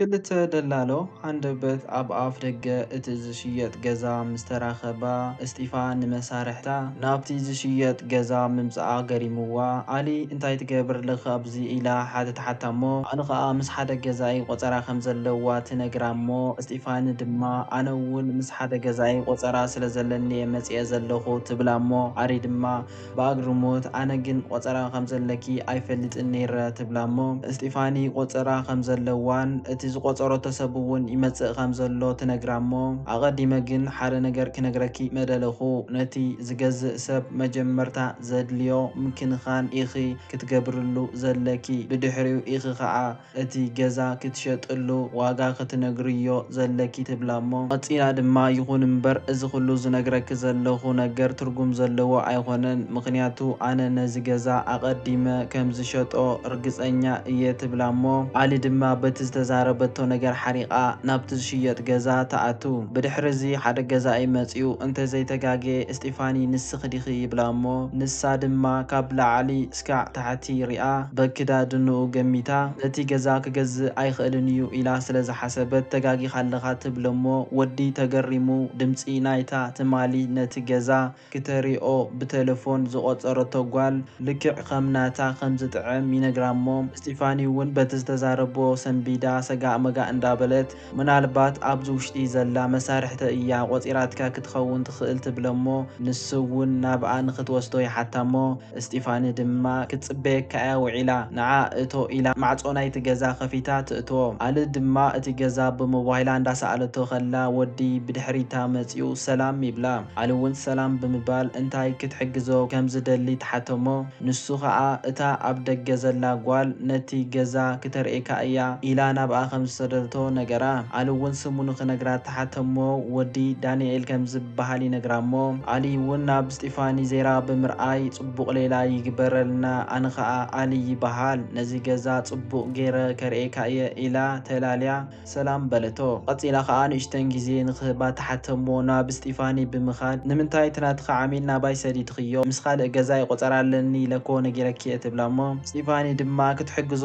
ክልተ ደላሎ ሃንደበት ኣብ ኣፍ ደገ እቲ ዝሽየጥ ገዛ ምስ ተራኸባ፣ እስጢፋን ንመሳርሕታ ናብቲ ዝሽየጥ ገዛ ምምጽኣ ገሪምዋ። ኣሊ፣ "እንታይ ትገብር ኣለኻ ኣብዚ?" ኢላ ሓተትሓታ እሞ፣ ኣሊ ኸኣ ምስ ሓደ ገዛኢ ቆጸራ ከም ዘለዋ ትነግራ እሞ፣ እስጢፋኒ ድማ፣ "ኣነ እውን ምስ ሓደ ገዛኢ ቆጸራ ስለ ዘለኒ እየ መጺኤ ዘለኹ" ትብላ እሞ፣ ኣሊ ድማ ብኣግርሞት፣ "ኣነ ግን ቆጸራ ከም ዘለኪ ኣይፈልጥን ነይረ" ትብላ እሞ፣ እስጢፋኒ ቆጸራ ከም ዘለዋን እቲ ዝቆጸረቶ ሰብ እውን ይመጽእ ከም ዘሎ ትነግራ እሞ፣ "ኣቐዲመ ግን ሓደ ነገር ክነግረኪ መደለኹ፣ ነቲ ዝገዝእ ሰብ መጀመርታ ዘድልዮ ምክንኻን ኢኺ ክትገብርሉ ዘለኪ፣ ብድሕሪኡ ኢኺ ኸኣ እቲ ገዛ ክትሸጥሉ ዋጋ ክትነግርዮ ዘለኪ" ትብላ እሞ፣ ቀጺላ ድማ፣ "ይኹን እምበር፣ እዚ ኩሉ ዝነግረኪ ዘለኹ ነገር ትርጉም ዘለዎ ኣይኮነን፣ ምኽንያቱ ኣነ ነዚ ገዛ ኣቐዲመ ከም ዝሸጦ ርግጸኛ እየ" ትብላ እሞ፣ ኣሊ ድማ በቲ ዝተዛረበቶ ነገር ሓሪቓ ናብቲ ዝሽየጥ ገዛ ትኣቱ። ብድሕሪ እዚ ሓደ ገዛኢ መጺኡ፣ "እንተ ዘይተጋግየ እስጢፋኒ ንስኺ ዲኺ?" ይብላ እሞ፣ ንሳ ድማ ካብ ላዕሊ እስካዕ ታሕቲ ሪኣ፣ በክዳድንኡ ገሚታ፣ "ነቲ ገዛ ክገዝእ ኣይኽእልን እዩ" ኢላ ስለ ዝሓሰበት፣ "ተጋጊኻ ኣለኻ" ትብሎ እሞ፣ ወዲ ተገሪሙ ድምጺ ናይታ ትማሊ ነቲ ገዛ ክተሪኦ ብቴሌፎን ዝቖጸረቶ ጓል ልክዕ ከም ናታ ከም ዝጥዕም ይነግራ እሞ፣ እስጢፋኒ እውን በቲ ዝተዛረቦ ሰንቢዳ ሰጋእ መጋእ እንዳበለት፣ "ምናልባት ኣብዚ ውሽጢ ዘላ መሳርሕቲ እያ ቆጺራትካ ክትኸውን ትኽእል" ትብሎ እሞ፣ ንሱ እውን ናብኣ ንኽትወስዶ ይሓታ እሞ፣ እስጢፋኒ ድማ፣ "ክትጽበየካ እያ ውዒላ፣ ንዓ እቶ" ኢላ ማዕጾ ናይቲ ገዛ ከፊታ ትእትዎ። ኣሊ ድማ እቲ ገዛ ብሞባይላ እንዳሰኣለቶ ከላ፣ ወዲ ብድሕሪታ መጺኡ "ሰላም" ይብላ። ኣሊ እውን "ሰላም" ብምባል እንታይ ክትሕግዞ ከም ዝደሊ ትሓቶ እሞ፣ ንሱ ኸኣ እታ ኣብ ደገ ዘላ ጓል ነቲ ገዛ ክተርእየካ እያ ኢላ ናብኣ ከም ዝሰደደቶ ነገራ። ኣሊ እውን ስሙ ንኽነግራ ትሓቶ እሞ፣ ወዲ ዳንኤል ከም ዝበሃል ይነግራ እሞ፣ ኣሊ እውን ናብ እስጢፋኒ ዜራ ብምርኣይ፣ "ጽቡቕ ሌላ ይግበረልና፣ ኣነ ኸኣ ኣሊ ይበሃል፣ ነዚ ገዛ ጽቡቕ ገይረ ከርእየካ እየ" ኢላ ተላልያ ሰላም በለቶ። ቀጺላ ኸኣ ንእሽተን ግዜ ንኽህባ ትሓቶ እሞ፣ ናብ እስጢፋኒ ብምኻድ፣ "ንምንታይ እቲ ናትኻ ዓሚል ናባይ ሰዲድኽዮ? ምስ ካልእ ገዛኢ ቆጸራ ኣለኒ ኢለ እኮ ነጊረኪ እየ" ትብላ እሞ፣ እስጢፋኒ ድማ ክትሕግዞ